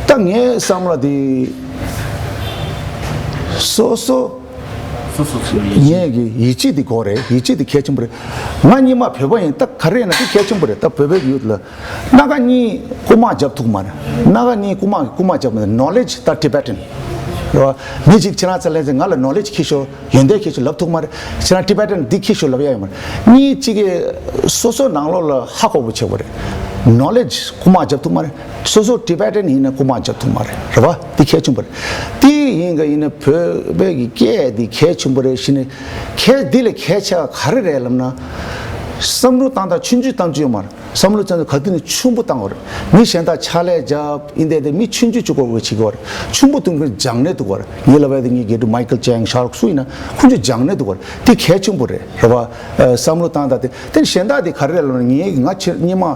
ད་ངས་བསམ་ལ་དེ་སོ་སོ་སོ་སོ་ཚོའི་ཡིད་ཆེས། ངས་གི་ཡིད་ཆེས་དེ་དགོས་རེད། ཡིད་ཆེས་དེ་གལ་ཆེན་པོ་རེད། ང་སྔོན་མ་བོད་པ་ཡིན་ད་ག་རེ་ཡིན་ན་དེ་གལ་ཆེན་པོ་རེད། ད་བོད་པའི་ཡུལ་ལ་སྣ་ཁ་གཉིས་རྐུ་མ་རྒྱབ་ཐུབ་མ་རེད། སྣ་ཁ་གཉིས་རྐུ་མ་རྐུ་མ་རྒྱབ་མ་རེད། Knowledge ད་Tibetan རེད་བ། མི་གཅིག་ཁྱེད་རང་ཚ་ལན་ཚེ་ང་ལ་knowledge ཁྱི་ཤོ་ཡོན་ཏན་ཁྱི་ཤོ་ལབ་ཐུབ་མ་རེད། ཁྱེད་རང་Tibetan འདི་ཁྱི་ཤོ་ལབ་ཡ་ཡོད་མ་རེད། གཉིས་གཅིག་གི་སོ་སོ་ནང་ལོགས་ལ་ཧ་གོ་བོ་ཆེ་བོ་རེད། Knowledge རྐུ་མ་རྒྱབ་ཐུབ་མ་རེད། སོ་སོ་Tibetan ཡིན་ན་རྐུ་མ་རྒྱབ་ཐུབ་མ་རེད། རེད་བ། འདི་གལ་ཆེན་པོ་རེད། དེ་ཡིན་ག་ཡིན་ན་བོད་པའི་གི་སྐད་འདི་གལ་ཆེན་པོ་རེད། ཤི་ནི་གལ་འདི་ལས་གལ་ཆེ་བ་ག་རེ་རེད་ལབ་ན། བསམ་བློ་བཏང་སྟངས་ཆུང་ཆུང་བཏང་རྒྱུ་ཡོད་མ་རེད། བསམ་བློ་བཏང་ན་ག་དུས་ནས་ཆུང་པོ་བཏང་བར། མི་གཞན་དག་ཕྱག་ལས་རྒྱབ་ཨིན་དེ་དེ་མི་ཆུང་ཆུང་ཆུ་གོ་བའི་ཆི་གོ་བར། ཆུང་པོ་དུང་གི་སྦྱང་ནས་འདུག་བར། ངེད་ལ་བས་དེ་ངེད་དགེ་ཕྲུག་མའི་ཁལ་ཇེག་སོན་ཤར་ལོག་སུ་ཡིན་ན་ཁོང་ཚོ་སྦྱང་ནས་འདུག་བར། དེ་གལ་ཆེན་པོ་རེད། རེད་བ། ཨ། བསམ་བློ་བཏང་ད་དེ་དེ་གཞན་དག་དེ་ག་རེ་རེད་ལབ་ན། ངེད་ང་ཕྱིར་སྙེ་མ་ཨ་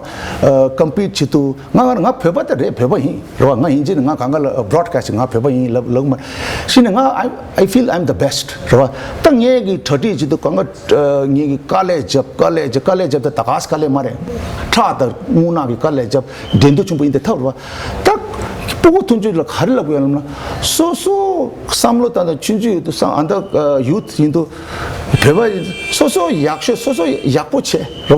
ཀམ་པིཊ་བྱེད་དུས་ང་ང་ང་བོད་པ་དེ་རེད། བོད་པ་ཡིན། རེད་བ། ང་ཡིན་གཅིག་ནི་ང་གང་ག་ལ་བྷོ་རོཌ་ཁ་སི་ཊི་ང་བོད་པ་ཡིན་ལབ་ལབ་མ། ཤི་ནི་ང་I I feel I'm the best རེད་བ། ད་ངེད་ཀྱི་གྲ་སྒྲིག་བྱེད་དུས་གང་ག་ངེད་ཀྱི་དཀའ་ལས་རྒྱབ། དཀའ་ལས་རྒྱབ། དཀའ་ལས་རྒྱབ། ད་ད་ག་སི་དཀའ་ལས་མ་རེད། ཁྲག་དང་རྔུལ་ནག་གི་དཀའ་ལས་རྒྱབ། འགྲན་བསྡུར་ཆེན་པོ་ཡིན་དེ་ཐབས་རེད་བ། ད་སྤུ་གུ་ཐུང་ཆུང་ལ་ག་རེ་ལབ་དགོས་ཡ་ལབ་ན། སོ་སོ་བསམ་བློ་བཏང་ད་ཆུང་ཆུང་ཡོད་དུས་སང་ཨ་ད་ཡུ་ཐི་ཡིན་དུས་བོད་པ་ཡིན། སོ་སོ་ཡག་ཤོས་སོ་སོ་ཡག་པོ་བྱེད་རེད་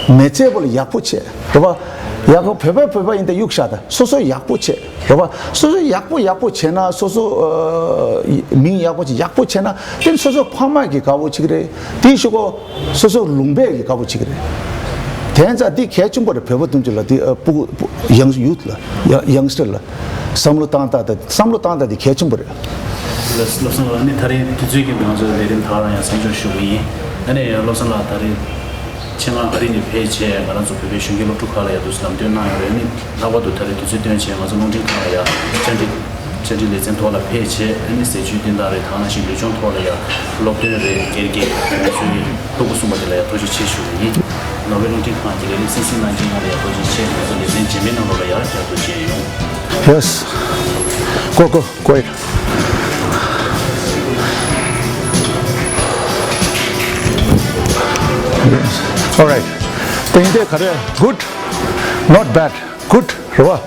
བ། མི་ཚེ་བོ་ལ་ཡག་པོ་བྱེད་རེད་བ། ཡག་པོ་བོད་པ་བོད་པ་ཡིན་ད་གཡུག་བཞག་ད་སོ་སོ་ཡག་པོ་བྱེད། རེད་བ། སོ་སོ་ཡག་པོ་ཡག་པོ་བྱས་ན་སོ་སོ་ཨ་མིང་ཡག་པོ་ཅིག་ཡག་པོ་བྱས་ན་དེ་ནི་སོ་སོ་ཕ་མ་གི་དགའ་བོ་ཅིག་རེད། དེའི་ཤུ་གོ་སོ་སོ་ལུང་པའི་གི་དགའ་བོ་ཅིག་རེད། དེ་ཙང་འདི་གལ་ཆེན་པོ་རེད། བོད་པ་དུང་ཆུ་ལ་དེ་ཨ་སྤུ་གུ་ཡང་ཡུ་ཐི་ལ་ཡང་ཡང་སི་ཊར་ལ་བསམ་བློ་བཏང་སྟངས་ད་བསམ་བློ་བཏང་སྟངས་དེ་གལ་ཆེན་པོ་རེད། བློ་བཟང་ལགས་ནི་ད་རེས་དུས་ཚོད་ཀྱི་ང་ཚོ་ལས་རིམ་དག་ལ་ཡང་མཚམས་འཇོག་ཞུ་གི་ཡིན། ཨ་ནི་བློ་བཟང་ལགས་ད་རེས་ཆེད་མངགས་ཨ་རི་ནས་ཕེབས་བྱས་ང་རང་ཚོ་བོད་པའི་གཞོན་སྐྱེས་སློབ་ཕྲུག་ཁག་ལ་ཡང་དུས་སུ་ལམ་སྟོན་གནང་ཡོད་རེད། ཨ་ནི་ལྷག་པར་དུ་ད་རེས་དུས་ཚོད་བཏོན་བྱས་ང་ཚོ་རླུང་འཕྲིན་ཁང་ལ་ཡང་བཅར་འདྲི་བཅར་འདྲི་ལེ་ཚན་ཐོག་ལ་ཕེབས་བྱས་ཨ་ནི་ཟས་བཅུད་བསྟེན་སྟངས་རེད། དེ་ནང་བཞིན་ལུས་སྦྱོང་ཐོག་ལ་ཡང་སློབ་སྟོན་རེད། སྒེར་གྱི་ང་ཚོའི་སྤུ་གུ་གསུམ་པ་དེ་ལ་ཡང་ཐུགས་རྗེ་ཆེ་ཞུ་གི་ཡིན། ནོར་ཝེ་རླུང་འཕྲིན་ཁང་གི་ལས་རིམ་གསན་གཟིགས་གནང་མཁན་ལ་ཡང་ཐུགས་རྗེ་ཆེ། ང་ཚོ་ལེ་ཚན་རྗེས་མའི་ནང་ལོགས་ལ་ཡང་བསྐྱར་དུ་མཇལ་ཡོང་། Yes. Go, go, go ahead. Yes. All right. དེང་དེ་ག་རེ། good, not bad, good རེད་བ།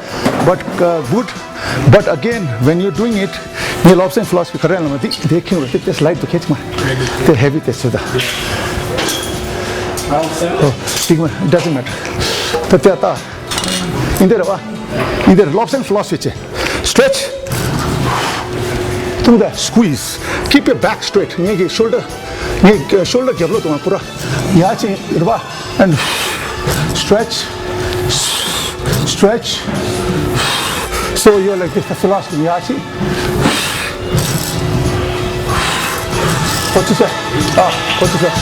But uh, good, but again when you doing it, ངའི་བློ་བཟང་ཕི་ལོ་སོ་ཕི་ག་རེ་ལབ་ན་དེ་དེ་ཁེངས་རེད། དེ་དེ་སི་ལའིཊ་དུ་ཁེ་ཆི་མ་དེ་ཧེ་བི་དེ་སུ་ད། Oh, it doesn't matter. ད་དེ་ད། ཨིན་དེ་རེད་བ། ཨིན་དེ་རེད། བློ་བཟང་ཕི་ལོ་སོ་ཕི་ཅེ། Stretch. ཐུང་ད། Squeeze. Keep your back straight. ངེད་ཀྱི་ཤོལ་ཌར། ངེད་ཤོལ་ཌར་རྒྱབ་ལོགས་དུ་ང་པུ་ར་ཡ་ཅིག་རེད་བ། And stretch. Stretch. So you're like this. That's the last one. ཡ་ཅིག་ཁོ་ཚོ་ས། ཨ། ཁོ་ཚོ་ས།